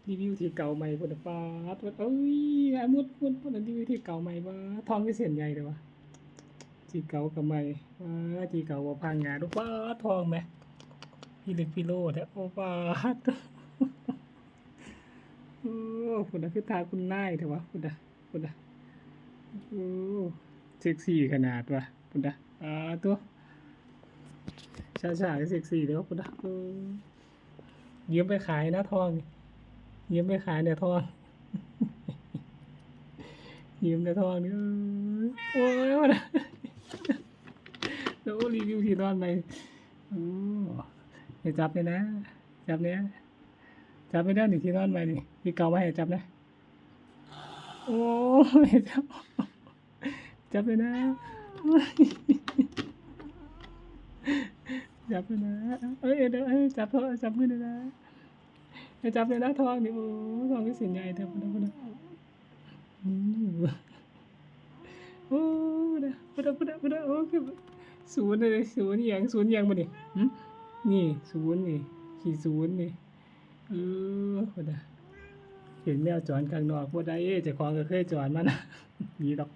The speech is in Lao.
ຣີວິວທີ່ເກົ່າໃໝ່ພຸ້ນນະ ປາດ ໂອ້ຍ ໝົດ ໝົດ ໝົດ ຣີວິວທີ່ເກົ່າໃໝ່ ປາດ ທອງຄືເສັ້ນໃຫຍ່ແທ້ວະ ທີ່ເກົ່າກໍໃໝ່ ປາດ ທີ່ເກົ່າບໍ່ພັງງາ ປາດ ທອງແມະ ພິລຶກພິໂລແທ້ ໂອ້ ປາດ ໂອ້ ພຸ້ນນະ ຄືທ່າຄຸນນາຍແທ້ວະ ພຸ້ນນະ ພຸ້ນນະ ໂອ້ ເຊັກຊີຂະໜາດວະ ພຸ້ນນະ ອາ ໂຕ ຊາຊາເຊັກຊີເດີ ພຸ້ນນະ ເອີ ຢືມໄປຂາຍນະທອງນີ້ ຢືມໄປຂາຍແດ່ທອງ ຢືມແດ່ທອງນີ້ ເອີ ໂອ້ຍ ໂອ້ ຣີວິວທີ່ນອນໃໝ່ ໂອ້ ໃຫ້ຈັບແດ່ນະ ຈັບແດ່ ຈັບແດ່ເດີ ນີ້ທີ່ນອນໃໝ່ນີ້ ທີ່ເກົ່າມາໃຫ້ຈັບນະ ໂອ້ຍ ຈັບ ຈັບແດ່ນະ ຈັບແດ່ນະ ເອີຍ ເອີຍ ຈັບ ຈັບມືແດ່ນະ ໃຫ້ຈັບແດ່ນະທອງນີ້ ໂອ້ ທອງຄືເສັ້ນໃຫຍ່ແທ້ ພຸ້ນນະ ພຸ້ນນະ ອືມ ໂອ້ ພຸ້ນນະ ພຸ້ນນະ ພຸ້ນນະ ໂອ້ ຄືສູນເດ ສູນອີ່ຫຍັງ ສູນອີ່ຫຍັງບັດນີ້ ຫື ນີ້ສູນນີ້ ຂີ້ສູນນີ້ ເອີ ພຸ້ນນະ ເຫັນແມວຈອນຂ້າງນອກບໍ່ໄດ້ ເຈົ້າຂອງກໍເຄີຍຈອນມານະ ໜີດອກ